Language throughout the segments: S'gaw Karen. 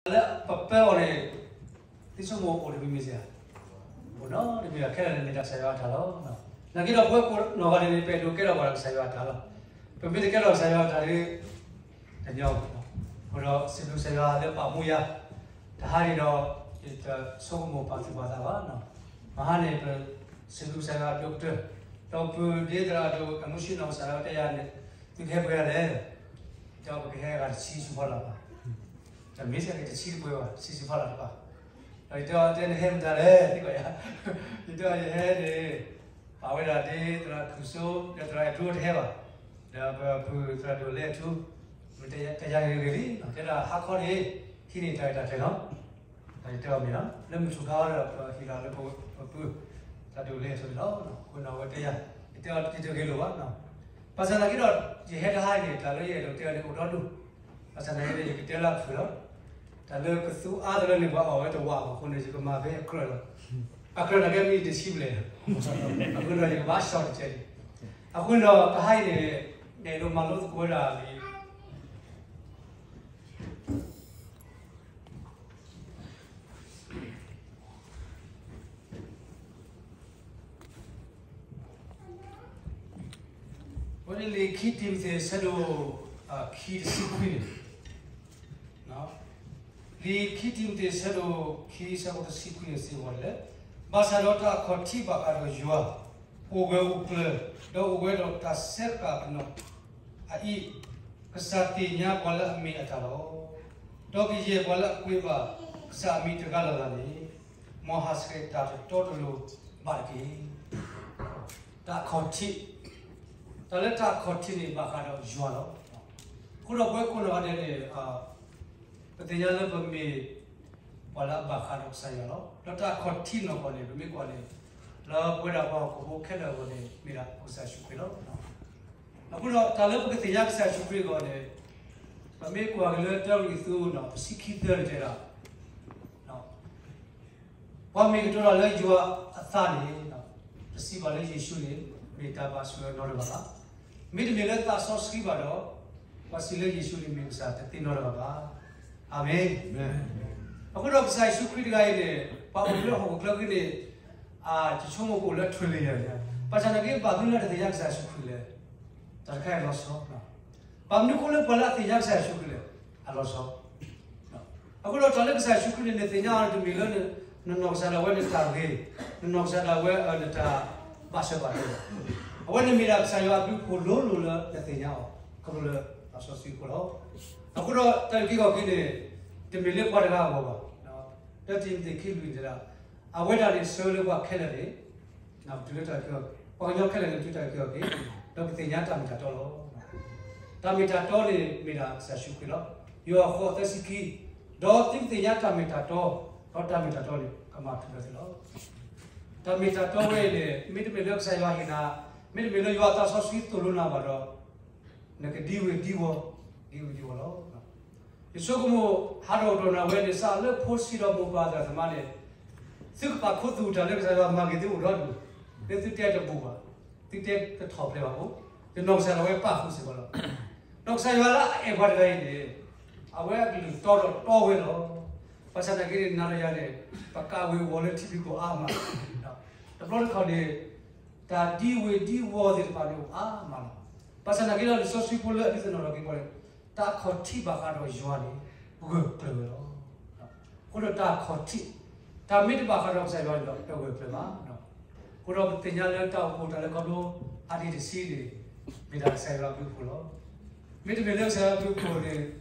လၢပပၢအီၤန့ၣ် သုဆိကမိၣ်အိၣ်တမံၤမံၤစ့ၢ်ဧါ, အိၣ်နီတမံၤဘၣ်, ခဲလၢာ်န့ၣ်မ့ၢ်တၢ်ကစၢ်ယွၤအတၢ်လီၤ. နာ်က့ဒီးပဝဲကိးနီၢ်ဂၤဒဲးန့ၣ် ပအဲၣ်ဒိးကဲထီၣ်ပှၤဒီးကစၢ်ယွၤအတၢ်လီၤ. ပမ့ၢ်တကဲထီၣ်ကစၢ်ယွၤအတၢ်ဒီး တညီဘၣ်. အဃိဒီးစံးဘျုးကစၢ်ယွၤလၢပာ်မူယၤ, တဟါန့ၣ်ဒီး ယတဆိကမိၣ်ပာ်သူၣ်ပာ်သးဘၣ်. မဟါန့ၣ် ပစံးဘျုးကစၢ်ယွၤအဒိၣ်ကတၢၢ်, ဒီးပဒ့သရၣ်ဒိၣ် အမုၢ်ဆ့ၣ်နီၤ ကစၢ်ယွၤတဲယၤန့ၣ် သုကဟဲပှဲၤဂၤလဲၣ်, ဒီးပကဟဲဂၤတဆံဆူဖီလာ်ဘၣ်. တမ့ၢ်စ့ၢ်ကီးတဆံတပှဲၤဘၣ်, တဆံဆူဖီလာ်တဘၣ်. ဒီးယတဲအီၤ တဲနဟဲမတၤလဲၣ်, သံကွၢ်ယၤ, ယတဲအီၤ ယဟဲန့ၣ် ပာ်ဝဲဒၣ်ဒ်သရၣ်ခူၣ်စိ ဒီးသရၣ်အဲၣ်ထူတဟဲဘၣ်, ဒီးပပုၢ်သရၣ်ဒိၣ်လၢအဲၣ်ထူ, မ့ၢ်တယၤဂ့ၤဂ့ၤလံ, တဲဒၣ်ဟါခီန့ၣ် ဟံးန့ၢ်တၢ်ရဲၣ်တၢ်ကျဲၤလီၤ. ဒီးယတဲအီၤမ့ၢ်နီၤ လၢမုၢ်ထူၣ်ခါအံၤဒီး ပဟ့ၣ်လီၤလၢပပုၢ် သရၣ်ဒိၣ်လၢအဲၣ်ထူန့ၣ်လီၤ. အဃိန့ၣ် အဝဲတဲယၤ, ယတဲအီၤ ယတဂ့ၤလိာ်ဘၣ်. ဘၣ်ဆၣ်သနာ်က့ဒီး ယဟဲတဟါအံၤန့ၣ် တၢ်လၢယအဲၣ်ဒိးတဲအီၤန့ၣ် အိၣ်ဒီဒူၣ်, ဘၣ်ဆၣ်သနာ်က့န့ၣ် ယကတဲလၢအဖုၣ်လီၤ. တၢ်လၢကသူအါတလၢန့ၣ် ပှၤအီၣ်ဝဲတဝာ်အဃိန့ၣ် ယကမၤဖဲအကြၢးလီၤ. အကြၢးနာ်က့မ့ၢ်တဆံဘျဲၣ်, အဃိဒီးယကဘၣ်ဆီၣ်တကဲးန့ၣ်. အဃိဒီးတဟါအံၤန့ၣ် အဲၣ်ဒိးမၤလိသကိးဝဲဒၣ်လံ အဝဲန့ၣ်လံာ်ခံတံၤမသ့း ဆၢဒိၣ် အခံ တဆံခွံန့ၣ်, လံာ်ခံတံၤမသ့း ဆၢဒိၣ်ခံ ဆၢဖိတဆံခွံန့ၣ် စံးဝဲဒ်လဲၣ်, ဘၣ်ဆၣ်ဒီးတၢ်အခီၣ်ထံးဘၣ်ဃးဒီးယွၤ အိၣ်ဂၢၢ်အိၣ်ကျၢၤ, ဒီးအိၣ်ဝဲဒီးတၢ်ဆဲးဃာ်ပနီၣ်အအံၤ, ကစၢ်သ့ၣ်ညါပှၤလၢအမ့ၢ်အတၢ်လီၤ. ဒီးကယဲၢ်ပှၤလၢအကွဲးဘၣ်ကစၢ်အမံၤတဂၤလၢ်လၢ်န့ၣ်, မ်ဟးဆှဲးတၢ်တတီတလိၤဘၣ်တက့ၢ်. တၢ်အခီၣ်ထံး, တၢ်လၢတၢ်အခီၣ်ထံးန့ၣ် ဘၣ်ဃးဒီးယွၤလီၤ. အဃိဒီးပဝဲကိးနီၢ်ဂၤဒဲးန့ၣ် ပသ့ၣ်ညါလၢပမ့ၢ်ပှၤလၢအဘၣ်ဃးဒီးကစၢ်ယွၤလီၤ. ဒီးတၢ်အခီၣ်ထံးနီၢ်ကီၢ်န့ၣ် ပမ့ၢ်ကွၢ်န့ၣ် လၢပဝဲဒၣ်ပှၤဟီၣ်ခိၣ်ဖိခဲလၢာ်အဂီၢ်န့ၣ် မ့ၢ်ဒၣ်ပကစၢ်ယ့ၣ်ၡူးခရံာ်လီၤ. အဃိဒီးတၢ်လၢပကသ့ၣ်ညါကစၢ်ယ့ၣ်ၡူးခရံာ်အဂီၢ်န့ၣ် ပမ့ၢ်ကွၢ်က့ၤလၢတၢကရံၣ်သူး တဆံခံသၢန့ၣ်တဲဒၣ် ပှၤမ့ၢ်ကတိၤတၢ်လၢယွၤအသးန့ၣ် တစံးဘၣ်လၢယ့ၣ်ၡူးန့ၣ် မ့ၢ်တၢ်ဘၣ်ဆိၣ်အၢနီတဂၤဘၣ်. မ့တမ့ၢ်လၢသးစီဆှံဘၣ်ဒီး ပှၤစံးလၢယ့ၣ်ၡူးန့ၣ်မ့ၢ်ကစၢ်တသ့နီတဂၤဘၣ်. အၤမ့ၣ်. အဃိဒီးကစၢ်ယ့ၣ်ၡူးခရံာ်တဂၤအံၤန့ၣ် ပှၤအိၣ်လၢဟီၣ်ခိၣ်ချၢအံၤန့ၣ် ယဆိကမိၣ်ကအိၣ်လၢထွဲလံယၤ, ဘၣ်ဆၣ်သနာ်က့ ဘၣ်မနုၤလၢတသ့ၣ်ညါကစၢ်ယ့ၣ်ၡူးခရံာ်လဲၣ်. တၢ်တခါအံၤလီၤဆီ, ဘၣ်မနုၤအဃိလၢပှၤလၢအသ့ၣ်ညါကစၢ်ယ့ၣ်ၡူးခရံာ်လဲၣ် အလီၤဆီ. အဃိဒီးတၢ်လၢကစၢ်ယ့ၣ်ၡူးခရံာ်န့ၣ် နသ့ၣ်ညါအီၤတမ့ၢ်လၢ နနီၢ်ကစၢ်ဒၣ်ဝဲနတၢ်ဂ့ၤ, နနီၢ်ကစၢ်ဒၣ်ဝဲနတၢ်ဘၣ်ဆၢဘၣ်တၢ်ဘၣ်. အဝဲန့ၣ်မ့ၢ်ဒၣ်ကစၢ်ယွၤအဘျုးအဖှိၣ်လိၤလိၤလၢနသ့ၣ်ညါအီၤ ခီဖျိလၢသးစီဆှံအဃိလီၤ. အဃိဒီးတၢ်အုၣ်က့ၤခီၣ်က့ၤန့ၣ် တမ့ၢ်လၢပှၤတဂၤအဂီၢ်ဘၣ်. တၢတံၤမသ့း ခံလွံၢ်န့ၣ်တဲဒၣ် အဝဲဒၣ်န့ၣ်ဆၢလၢပှၤခဲလၢာ်န့ၣ် ပတုၤလၢတၢ်အုၣ်က့ၤခီၣ်က့ၤ, ပှၤကညီခဲလၢာ်န့ၣ် တုၤတၢ်အုၣ်က့ၤခီၣ်က့ၤ ဒီးကသ့ၣ်ညါတၢ်မ့ၢ်တၢ်တီလီၤ. တၢ်မ့ၢ်တၢ်တီန့ၣ်မ့ၢ်ဒၣ်ကစၢ်ယ့ၣ်ၡူးခရံာ်လီၤ. ယိၤဟၣ်ဃိး သၢဆံခံ, ဒီးသုကသ့ၣ်ညါတၢ်မ့ၢ်တၢ်တီ, ဒီးတၢ်မ့ၢ်တၢ်တီန့ၣ် ကမၤထူၣ်ဖျဲးသုလီၤ. တၢ်မ့ၢ်တၢ်တီဝဲအံၤန့ၣ် မ့တမ့ၢ်လၢကစၢ်ယွၤဟ့ၣ်နၤ, မ့တမ့ၢ်လၢယွၤအသးစီဆှံသိၣ်လိနၤဘၣ်ဒီး နကဒံဝ့ၤဒံဝီၤ, ဒံဝ့ၤဒံဝီၤလီၤ. ယဆိကမိၣ်ဟးထီၣ်ကတီၢ်နၤဝဲန့ၣ် စးလၢဖိဆံးဒီးမိၢ်ပၢ်သရၣ်သမါန့ၣ် သုကပာ်ခူသူၣ်တၢ်လၢကစၢ်ယွၤမၤဂ့ၤသုအိၣ်ဒီဒူၣ်, လၢသုတဲတဘူၣ်ဘၣ်, သုတဲတထီၣ်ဖျဲးဘၣ်အိၣ်, ယနီၢ်ကစၢ်ဒၣ်ဝဲပာ်ဃုာ်စ့ၢ်ကီးလီၤ. ဒီးကစၢ်ယွၤလၢအအဲၣ်ပှၤတဂၤအံၤန့ၣ် အဝဲအကလုၢ်တီဒီးတီဝဲလီၤ. ဘၣ်ဆၣ်သနာ်က့န့ၣ် နၤဒီးယၤန့ၣ် ပကးဝ့ၤဝီၤလၢထံဖံးခိၣ်အါမး, တဘျီတခီၣ်န့ၣ် တၢ်ဒံဝ့ၤဒံဝီၤသ့ၣ်တဖၣ်န့ၣ်အိၣ်အါမးလီၤ. ဘၣ်ဆၣ်သနာ်က့ဒီး လံာ်စီဆှံဖိလၢအဒုးသ့ၣ်နီၣ်ထီၣ်က့ၤပှၤန့ၣ် တၢ်အခီၣ်ထံးဘၣ်ဃးဒီးယွၤန့ၣ် ပဂၢၢ်ကျၢၤဝဲလီၤ. အဃိဒီးတၢ်အခီၣ်ထံး, တၢ်မ့ၢ်တဘၣ်ဃးဒီးကစၢ်ယွၤန့ၣ်ဒီး တဂၢၢ်ကျၢၤဘၣ်. အဃိဒီးပသ့ၣ်ညါလၢတၢ်အိၣ်ဖှိၣ်တၢ်လဲၤခီဖျိအါတံၢ်တဆံန့ၣ် မ့ၢ်ဒၣ်ကစၢ်ယွၤအဘျုးအဖှိၣ်လီၤ. မ့တမ့ၢ်လၢကစၢ်ယွၤအဘျုးအဖှိၣ်န့ၣ်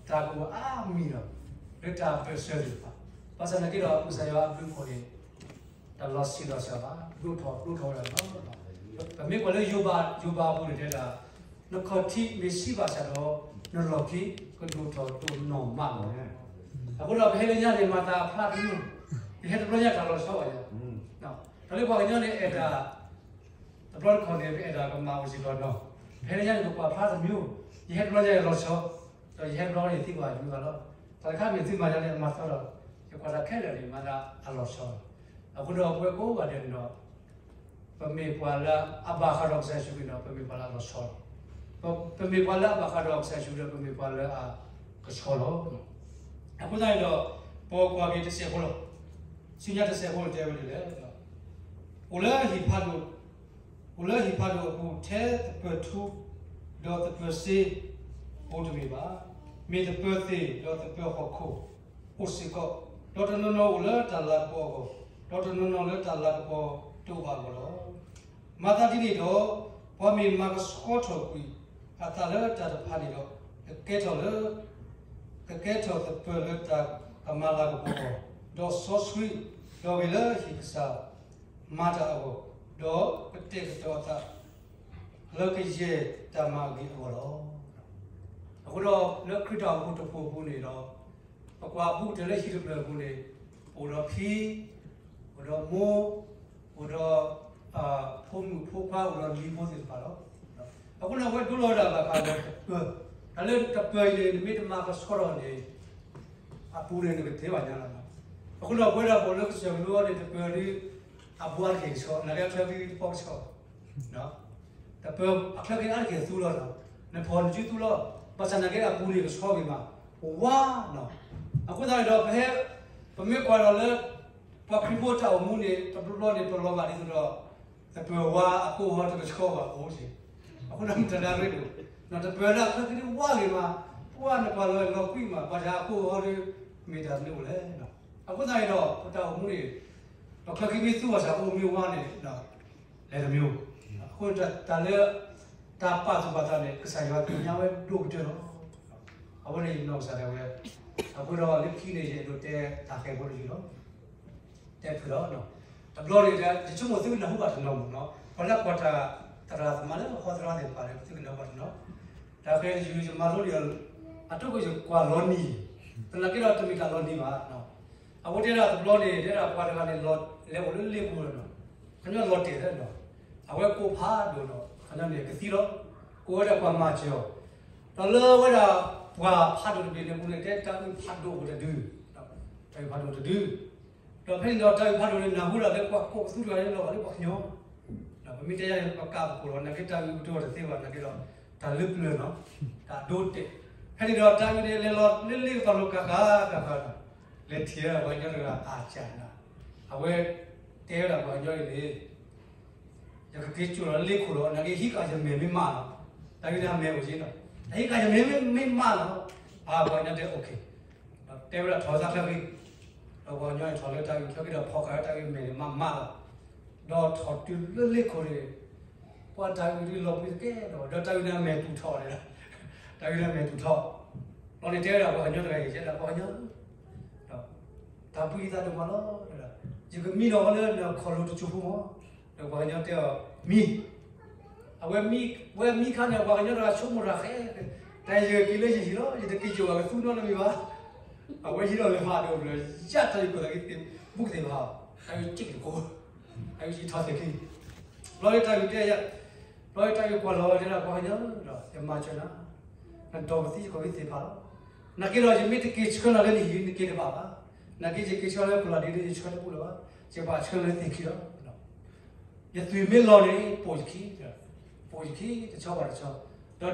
တၢ်ကအိၣ်အါမံၤလီၤ လၢတၢ်ပၢၢ်ဆၢသ့ၣ်တဖၣ်. ဘၣ်ဆၣ်သနာ်က့ဒီး ကစၢ်ယွၤအဘျုးအဖှိၣ်န့ၣ် တလီၤဆံးလီၤစှၤဘၣ်, ဒိၣ်ထီၣ်ဒိၣ်ထီၣ်ဝဲဒၣ်လီၤ. ပမ့ၢ်ကွၢ်လၢယိၤဘး, ယိၤဘးအပူၤန့ၣ်တဲဒၣ်, နခီၣ်ထံးမ့ၢ်ဆံးဘၣ်ဆၣ်ဒီး နလီၢ်ခံကဒိၣ်ထီၣ်ဒိၣ်နီၢ်မးလီၤ. အဃိဒီးပဟဲလၢညါန့ၣ် မၤသးဖျါတမံၤ, ပဟဲတဘျီညါတၢ်လီၤဆီဘၣ်ယၤ. တၢ်လၢပှၤကညီန့ၣ်အဲၣ်ဒၣ် တဘျီတခီၣ်န့ၣ် ပအဲၣ်ဒၣ်ကမၤအိၣ်စ့ၢ်ကီးနီၤ, ပဟဲလၢညါန့ၣ် ပကွၢ်ဖျါတမံၤ, ယဟဲတဘျီညါယလီၤဆီ, ဒီးယဟဲတဘျီန့ၣ်သံကွၢ်ယွၤလီၤ. တၢ်တခါမ့ၢ်သုမၤယၤန့ၣ် အမၤသီဒီး ယကွၢ်တၢ်ခဲလၢာ်န့ၣ် မၤသးအလီၤဆီလီၤ. အဃိဒီးပဝဲကိးဂၤဒဲးန့ၣ်ဒီး ပမ့ၢ်ပှၤလၢအဘၣ်ဃးဒီးကစၢ်ယ့ၣ်ၡူးခရံာ်ဒီး ပမ့ၢ်ပှၤလၢအလီၤဆီလီၤ. ပမ့ၢ်ပှၤလၢအဘၣ်ဃးဒီးကစၢ်ယ့ၣ်ၡူးခရံာ်ဒီး ပမ့ၢ်ပှၤလၢအကဆှီလီၤ. အဃိသတးန့ၣ်ဒီး ပကွၢ်က့ၤတစဲးဖိလီၤ. ဆူညါတစဲးဖိန့ၣ်တဲဝဲဒ်လဲၣ်, အိၣ်လၢဟံၣ်ဖးဒိၣ်, အိၣ်လၢဟံၣ်ဖးဒိၣ်အပူၤထဲသပၢၤထူ, ဒီးသပၢၤစ့ အိၣ်တမ့ၢ်ဘၣ်. မ့ၢ်သပၢၤသ့ၣ်ဒီးသပၢၤဟီၣ်ခိၣ်အိၣ်စ့ၢ်ကီး, ဒီးတနီၤနီၤအိၣ်လၢတၢ်လၤကပီၤအဂီၢ်, ဒီးတနီၤနီၤလၢတၢ်လၤကပီၤတအိၣ်ဘၣ်အဂီၢ်လီၤ. မၤသးဒ်န့ၣ်ဒီး, ပှၤမ့ၢ်မၤကဆှီထီၣ်ကွံာ်အသးလၢတၢ်တဖၣ်န့ၣ်ဒီး, ကကဲထီၣ်လၢ, ကကဲထီၣ်သပၢၤလၢတၢ်ကမၤလၤကပီၤအဂီၢ်, ဒီးစီဆှံ, ဒီးဂ့ၤလၢဟံၣ်ကစၢ်မၤတၢ်အဂီၢ်, ဒီးကတဲာ်ကတီၤအသး လၢကယဲၢ်တၢ်မၤဂ့ၤအဂီၢ်လီၤ. အဃိဒီးလၢခရံာ်တၢ်အိၣ်ဖှိၣ်တဖှိၣ်အပူၤန့ၣ်ဒီး, ပကွၢ်ဘူးကတၢၢ်လၢဟံၣ်တဖျၢၣ်အပူၤန့ၣ်, အိၣ်ဒီးဖံ, အိၣ်ဒီးမိၢ်, အိၣ်ဒီး ဖိမုၣ်ဖိခွါ အိၣ်ဒီးလံၤဖိသ့ၣ်တဖၣ်လီၤ. အဃိန့ၣ် အဝဲဒိလီၤဝဲဒၣ်ဘၣ်ဃးဒီးတပၢၤ, တၢ်လၢတပၢၤအံၤန့ၣ် နမ့ၢ်တမၤကဆှီထီၣ်န့ၣ် အပူၤန့ၣ်နကထဲဘၣ်ညါလီၤ. အဃိဒီးပဝဲဒၣ်ပအိၣ်လၢကစၢၢ်ကလိအံၤန့ၣ် တပၢၤဒ် အဘူးအါတက့ၢ်ကဆှီ, နာ်က့အချၢခံတပီၢ်ကဆှီ တပၢၤအချၢက့ၤအါတက့ၢ်သူလီၤနီၤ, နဖီၣ်နစုသူလီၤ, ဘၣ်ဆၣ်နာ်က့အပူၤန့ၣ်ကဆှီဂ့ၤမး, ဝါနီၤ. အဃိသတးန့ၣ်ဒီး ပဟဲ, ပမ့ၢ်ကွၢ်ဒီးလၢ ပှၤခရံာ်ဖိတၢ်အိၣ်မူန့ၣ် တဘျီဘျီန့ၣ် ပလီၤဂာ်ဒ်သိးဒီး တပၢၤဝါအကိၢ်အဂီၤတကဆှီဘၣ်အိၣ်က့ၤ, အဃိဒီးမတၤတဂၤရ့ဒိၣ်, တပၢၤလၢအချၢက့ၤဒ်ဝါဂ့ၤမး, ပှၤနကွၢ်လီၤလီၤကွံမး, ဘၣ်ဆၣ်အကိၢ်အဂီၤဒီး မ့ၢ်တၢ်မနုၤအိၣ်လဲၣ်. အဃိသတးန့ၣ်ဒီး ပတၢ်အိၣ်မူန့ၣ် ပချၢက့ၤမ့ၢ်သူဘၣ်ဆၣ်အိၣ်မ့ၢ်ဝါန့ၣ် လဲၤတမံၤ, အဃိတၢ်လၢ တၢ်ပာ်သူၣ်ပာ်သးန့ၣ် ကစၢ်ယွၤသ့ၣ်ညါဝဲဒိၣ်ကတၢၢ်လီၤ. အဝဲန့ၣ်ယနီၢ်ကစၢ်ဒၣ်ဝဲ, အဃိဒီးလၢခံန့ၣ် ယအဲၣ်ဒိးတဲတၢ်ဃဲၤဖိတယုၢ်လီၤ. တဲဖုၣ်လီၤ, တဘျီန့ၣ် ယဆိကမိၣ်သုကနၢ်ဟူဘၣ်တနီၤမးနီၤ, ပှၤလၢကွၢ်တၢ်သရၣ်သမါလၢဟီသရၣ်သ့ၣ်တဖၣ်န့ၣ် သုကနၢ်ဟူဘၣ်တနီၤ, တၢ်ဃဲၤတယုၢ်ယမၤလိန့ၣ် အဒိယကွၢ်လီၤနံၤ, သနာ်က့ဒီးတမ့ၢ်တၢ်လီၤနံၤဘၣ်. အဝဲတဲဒၣ်တဘျီန့ၣ် တဲဒၣ်ပှၤတဂၤန့ၣ် လဲၤအိၣ်လၢလ့ပူၤလီၤနီၤ, ခီပညီလီၤတဲာ်လီၤ, အဝဲကိးဖးဒိၣ်နီၤ, ခီပညီန့ၣ်ကသံလီၤ, ကိးဝဲဒၣ်ပှၤမၤစၢၤအီၤ, ဒီးလၢဝဲဒၣ်ပှၤဖးဒိၣ်တဘ့ၣ်န့ၣ်အပူၤန့ၣ် တဲတၢ်အုၣ်ဖးဒိၣ်အိၣ်တဒု, တၢ်အုၣ်ဖးဒိၣ်တဒု ဒီးဖဲန့ၣ်ဒီးတၢ်အုၣ်ဖးဒိၣ်န့ၣ် နၢ်ဟူဒၣ်လၢပှၤကိးပသူတဂၤန့ၣ်လီၤဂာ်လၢပှၤကညီ, ပမ့ၢ်တဲယၤန့ၣ် ပကးပကိာ်လီၤ, နာ်က့တၢ်အုၣ်ပတိၢ်တသ့ဘၣ်, နာ်က့ဒီး တၢ်လၢပျၢၤနီၤ, တၢ်ဒိတဲာ်, ဖဲန့ၣ်ဒီးတၢ်အုၣ်န့ၣ် လဲၤလီၤလၢလ့ကပၤလိၤကၤကၤကၤကၤ, လဲၤထံၣ်ဝဲဒၣ်ပှၤကညီတဂၤအစၢ်နၤ, အဝဲတဲဝဲဒၣ်ပှၤကညီအံၤန့ၣ် ယကက့ၤစိာ်လီၤလၢလ့ခိၣ်လီၤ, နာ်က့ဟံးဃာ်ယမဲာ်မ့ၢ်မးလီၤ, တၢ်အုၣ်န့ၣ်အမဲာ်အိၣ်က့နီၤ, ဟံးဃာ်ယမဲာ်မ့ၢ်မးလီၤ, ပှၤကညီတဲ okay, ဒီးတဲဝဲဒၣ်ထီၣ်သးချၢက့ၤ, ဒီးပှၤကညီန့ၣ်ထီၣ်လၢတၢ်အုၣ်ချၢက့ၤဒီးဖီၣ်ဃာ်ဝဲတၢ်အုၣ်မဲာ်န့ၣ်မးမးလီၤ, ဒီးထီၣ်တုၤလၢလ့ခိၣ်န့ၣ်, ပှၤတၢ်အုၣ်ဒုးလီၤပှံၤတကဲဒီး ဒီးတၢ်အုၣ်န့ၣ်အမဲာ်တူၢ်ထီၣ်န့ၣ်, တၢ်အုၣ်န့ၣ်အမဲာ်တူၢ်ထီၣ်, ဒီးန့ၣ်တဲဝဲဒၣ်ပှၤကညီတဂၤအံၤ ယဲဒၣ်ပှၤကညီ ဒီး တၢ်ဘှံးယသးဒိၣ်မးလီၤ, ယကမံလီၤဝဲလၢနခီၣ်လိၤတစိၢ်ဖိမး, ဒီးပှၤကညီတဲအီၤ မံ, အဝဲမံ, ဝဲမံခါန့ၣ် ပှၤကညီတဂၤဆိကမိၣ်တၢ်ဃဲ, တၢ်ယက့ၤလၢယဟံၣ်လီၤ, ယတက့ၤယိာ်ဘၣ်ကသူနီတမံၤဘၣ်, အဝဲဟံးထီၣ်လၢဖးဒိၣ်ဘျီ ယၢ်တၢ်ယကိာ်သးက့ၤသ့ၣ်, ဘူးကသ့ၣ်ဘၣ်, တၢ်ယက့ၤတကိး, တၢ်ယထီၣ်သ့ၣ်ခံ, ဘျီတၢ်ယတဲယၤ, ဘျီတၢ်ယကွၢ်လီၤဝဲတဲဒၣ်ပှၤကညီဒီး ယမၤစၢၤနၤ, နဒီပသံယကီၢ်သ့ၣ်တဖၣ်လီၤ, နာ်က့ဒီး ယမ့ၢ်တက့ၤဆှၢနၤလၢနဟံၣ် နက့ၤတဘၣ်ဘၣ်, နာ်က့ယက့ၤဆှၢလၢပလီၢ်ဒ်န့ၣ် ယဆှၢတပူၤလၢၤဘၣ်, ယဘၣ်ဆှၢလၢသ့ၣ်ခံလီၤ, ယသွံၣ်မ့ၢ်လီၤန့ၣ် ပိာ်ယခံ, ပိာ်ယခံ တဆီဘၣ်တဆီ,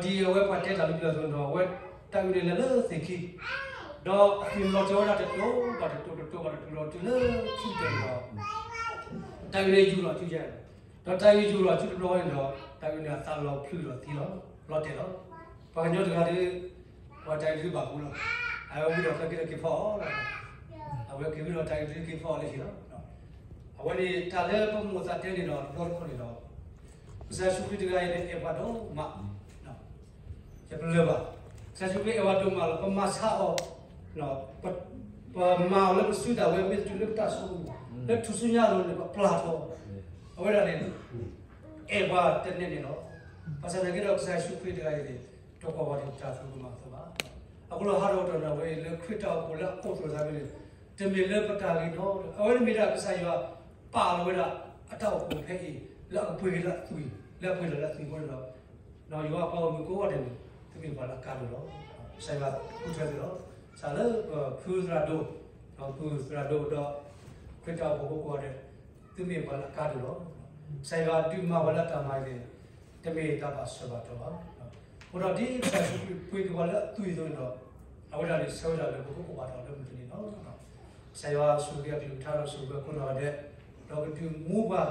ဒီးဒ်အဝဲပှၤတဲတၢ်လၢပျၢၤအသိးဒီး အဝဲတၢ်အုၣ်န့ၣ်လဲၤလၢသ့ၣ်ခံ, ဒီးအသွံၣ်လီၤတဲာ်ဝဲဒၣ်တတိၤဘၣ်တတိၤ တတိၤဘၣ်တတိၤဒီးတုၤလၢခံကတၢၢ်န့ၣ်ဒီး တၢ်အုၣ်န့ၣ်ယူၢ်လီၤစုယဲၢ်, ဒီးတၢ်အုၣ်ယူၢ်လီၤစုတဘျီန့ၣ်ဒီး တၢ်အုၣ်န့ၣ်အသးလီၤဖျုးဒီးသံလီၤ, လီၤတဲာ်လီၤ, ပှၤကညီတဂၤဒီး ပှၤတၢ်အုၣ်ဒုးဘၣ်ပူၤလီၤ, အဝဲဝံၤဒီးတၢ်က့ၤက့ၤဖီအီၤလီၤ, အဝဲက့ၤဝံၤဒီးတၢ်အုၣ်ဒုးက့ၤဖီအီၤလၢဟံၣ်လီၤ, အဝဲန့ၣ်တၢ်လၢပမိၢ်သးတဲန့ၣ်ဒီး တဘျီတခီၣ်န့ၣ်ဒီး ကစၢ်ယ့ၣ်ၡူးခရံာ်တဂၤအံၤန့ၣ် အဲၣ်ပှၤဒိၣ်မး, ယပလၢၢ်ဘၣ်, ကစၢ်ယ့ၣ်ၡူးခရံာ်အဲၣ်ပှၤဒိၣ်မးလီၤ, ပမၤဆါအီၤ, ပ, ပမၤအီၤလၢပစုဒၣ်ဝဲ မ့ၢ်တတုၤလၢပတၢ်ဆိကမိၣ်, လၢထူၣ်စုညါအလိၤန့ၣ် ပပျၢ်ထီၣ်, အဝဲဒၣ်န့ၣ် အဲၣ်ပှၤတနဲၣ်န့ၣ်လီၤ, ဘၣ်ဆၣ်သနာ်က့ဒီး ကစၢ်ယ့ၣ်ၡူးခရံာ်တဂၤအံၤန့ၣ် တကွၢ်ပှၤတၢ်သရူးကမၣ်အသိးဘၣ်, အဃိဒီးဟးထီၣ်တၢ်န့ၣ် အဝဲအံၤလၢခရံာ်တၢ်အိၣ်ဖှိၣ်လၢအအိၣ်သရၣ်သးန့ၣ် တမ့ၢ်လၢပတၢ်ဂ့ၤနီတဂၤ, အဝဲန့ၣ်မ့ၢ်ဒၣ်ကစၢ်ယွၤပာ်လီၤဝဲဒၣ် အတၢ်အိၣ်ဖှိၣ်ဖဲအံၤ လၢအကပှ့ၤက့ၤလၢအသွံၣ်, လၢအပှ့ၤလီၤလၢအသွံၣ်အဃိန့ၣ်ဒီး ဒီးယွၤအပှၤဂီၢ်မုၢ်ကိးဂၤဒဲးန့ၣ် သုမ့ၢ်ပှၤလၢအကါဒိၣ်လီၤ. ကစၢ်ယွၤဃုထၢသုလီၤ. စးလၢပဖုသရၣ်ဒိၣ်, ဒီးဖုသရၣ်ဒိၣ်ဒီး ခရံာ်တၢ်အိၣ်ဖှိၣ်ဖိကိးဂၤဒဲး, သုမ့ၢ်ပှၤလၢအကါဒိၣ်လီၤ. ကစၢ်ယွၤဒုးမၤပှၤလၢအတၢ်မၤအံၤန့ၣ် တမ့ၢ်တၢ်ဘၣ်ဆၢဘၣ်တီၤဘၣ်. အဃိဒီးဒ်ကစၢ်ယ့ၣ်ၡူးခရံာ်ပှ့ၤက့ၤပှၤလၢအသွံၣ်အသိးန့ၣ်ဒီး အဝဲဒၣ်န့ၣ် ဆၢဝဲဒၣ်လၢပကအိၣ်ဘၣ်ထီၣ်လၢမုၢ်တနံၤလီၤ. ကစၢ်ယွၤဆိၣ်ဂ့ၤအကလုၢ်ကထါဒီးဆိၣ်ဂ့ၤပှၤကိးနီၢ်ဂၤဒဲး, ဒီးကဒုးမူပှၤ,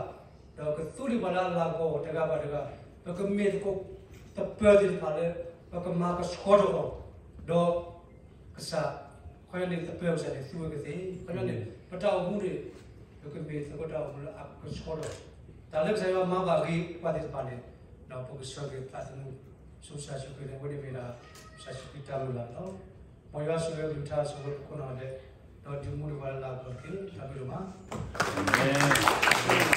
ဒီးကသူဒံးပှၤလၢအလၤကပီၤတဂၤဘၣ်တဂၤ, ပကမ့ၢ်သကိးသပၢၤသ့ၣ်တဖၣ်လၢ ပကမၤကဆှီထီၣ်အီၤ, ဒီး ကစၢ်, ခီပညီန့ၣ် သပၢၤကစၢ်န့ၣ် သူဝဲကသ့, ခီပညီန့ၣ် ပတၢ်အိၣ်မူန့ၣ် ပကမ့ၢ်သကိးတၢ်အိၣ်မူလၢအကဆှီထီၣ်, တၢ်လၢကစၢ်ယွၤမၤဘၣ်ဂ့ၤပှၤသ့ၣ်တဖၣ်န့ၣ်, ဒီးပကဆှၢက့ၤပသးသမူ ဆူကစၢ်ယ့ၣ်ၡူးခရံာ်န့ၣ် အဝဲန့ၣ်မ့ၢ်ဒၣ် ကစၢ်ယ့ၣ်ၡူးခရံာ်တၢ်မုၢ်လၢ်လီၤ. မ်ယွၤဆိၣ်ဂ့ၤအကလုၢ်ကထါဆိၣ်ဂ့ၤပှၤကိးနီၢ်ဂၤဒဲး, ဒီးဒုးမူဒံးပှၤလၢအလၤကပီၤတက့ၢ်. တၢ်ဘျုးဒိၣ်မး.